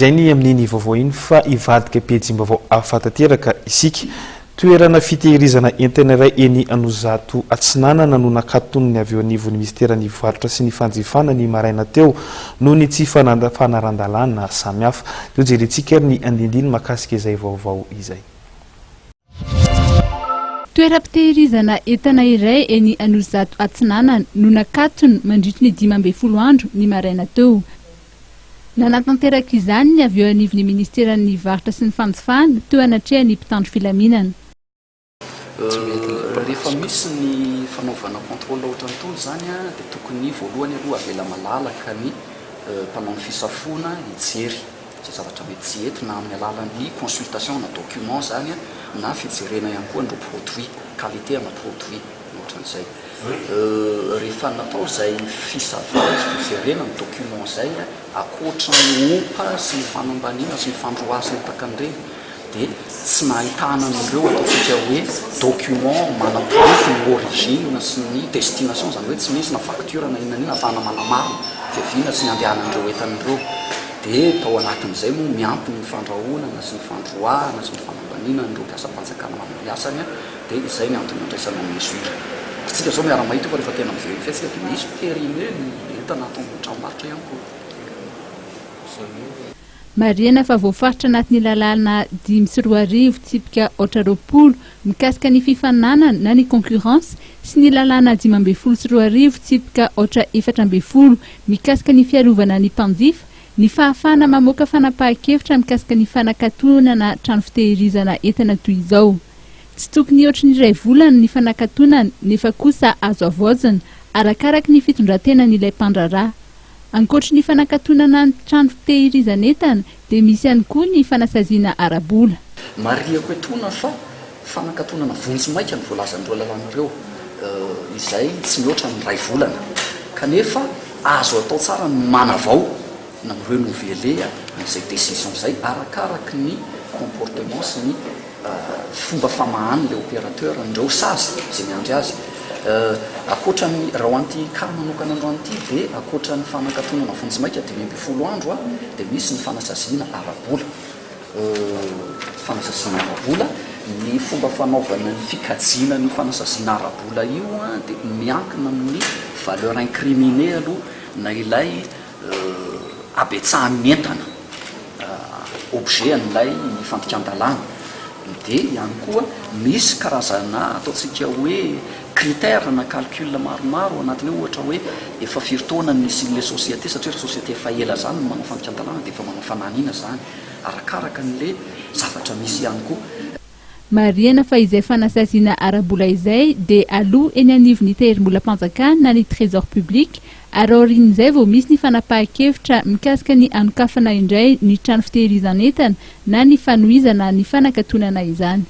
Izay ny amin'iny vaovao iny fa hivadika pejim-baovao hafa tanteraka isika. Toerana fitehirizana entana iray eny Anosizato Atsinanana no nakaton'ny avy eo anivon'ny minisiteran'ny Varotra sy ny Fanjifana ny maraina teo noho ny tsy fanaran-dalàna samihafa. Io jerentsika ary ny andindiny mahakasika izay vaovao izay. Toeram-pitehirizana entana iray eny Anosizato Atsinanana no nakatony mandritry ny 15 andro ny maraina teo. Nanatanteraka izany ny avy eo anivon'ny minisiteran'ny Varotra sy ny Fanjifana teo anatrehan'ny mpitandro filaminana. Rehefa misy ny fanaovana contrôle ohatran'itony izany dia tokony voalohany aloha avela malalaka ny mpanao ny fisafoana hijery izay zavatra mety tsy hety na amin'ny alalan'ny consultation na document izany na fijerena ihany koa an'ireo produit, qualité ana produit na ohatran'izay. Rehefa natao izay fisavana sy fijerena ny document izay, ankoatra ny ompa sy ny fanambaniana sy ny fandroahasana tahaka an'ireny dia tsy nahitana an'ireo ataontsika hoe document manaporofo ny origine sy ny destination, izany hoe tsy misy na facture na inona na inona ahafahana manamarina fiaviana sy ny andehanan'ireo entana ireo. Dia tao anatin'izay moa miampy ny fandrahonana sy ny fandroahana sy ny fanambaniana an'ireo mpiasam-panjakana manao ny asany. Dia izay ny antony andraisana ny mesure. Isika izao miara-mahita io fa rehefa tena mi-verifier tsika dia misy périmé ny entana ato amin'ny tranombarotra ihany koa. Marihana fa voafaritra anatin'ny lalàna 2005 tsipika aotra 20 mikasika ny fifaninanana na ny concurrence sy ny lalàna 2015 tsipika aotra 14 mikasika ny fiarovana ny mpanjifa ny fahafahana mamoaka fanapahan-kevitra mikasika ny fanakatonana trano fitehirizana entana toy izao. Tsy tokony hihoatry ny iray volana ny fanakatonana nefa kosa azo havaozina arakaraky ny fitondran-tenan'ilay mpandraharaha. Ankoatry ny fanakatonana ny trano fitehirizan'entana dia misy ihany koa ny fanasaziana ara-bola. Marihako etoana fa fanakatonana vonjimaika no voalazan'ireo lalàna ireo, izay tsy mihoatra ny iray volana. Kanefa azo atao tsara ny manavao na mi-renouveler an'izay décision izay arakaraky ny comportement sy ny fomba famahany ilay opérateur an'ireo sazy izay miandry azy. Ankoatra ny, raha ho an'ity cas manokana androany ity dia ankoatra ny fanakatonana vonjimaika 15 andro dia misy ny fanasaziana ara-bola. Fanasaziana ara-bola, ny fomba fanaovana ny fikajiana an'io fanasaziana ara-bola io dia miankina amin'ny valeur incriminée aloha na ilay habetsahan'ny entana objet an'ilay fandikan-dalàna dia ihany koa misy karazana ataontsika hoe critère na calcul maromaro ao anatiny ao, ohatra hoe efa firy taona no nisian'ilay société satria raha société efa ela izany no manao fandikan-dalàna dia efa manao fanahiniana izany arakaraka an'ilay zavatra misy ihany koa. Marihana fa izay fanasaziana ara-bola izay dia aloa eny anivon'ny Tahirimbolam-panjakana na ny Trésor public ary aorian'izay vao misy ny fanapahan-kevitra mikasika ny hanokafana indray ny trano fitehirizan'entana na ny fanohizana ny fanakatonana izany.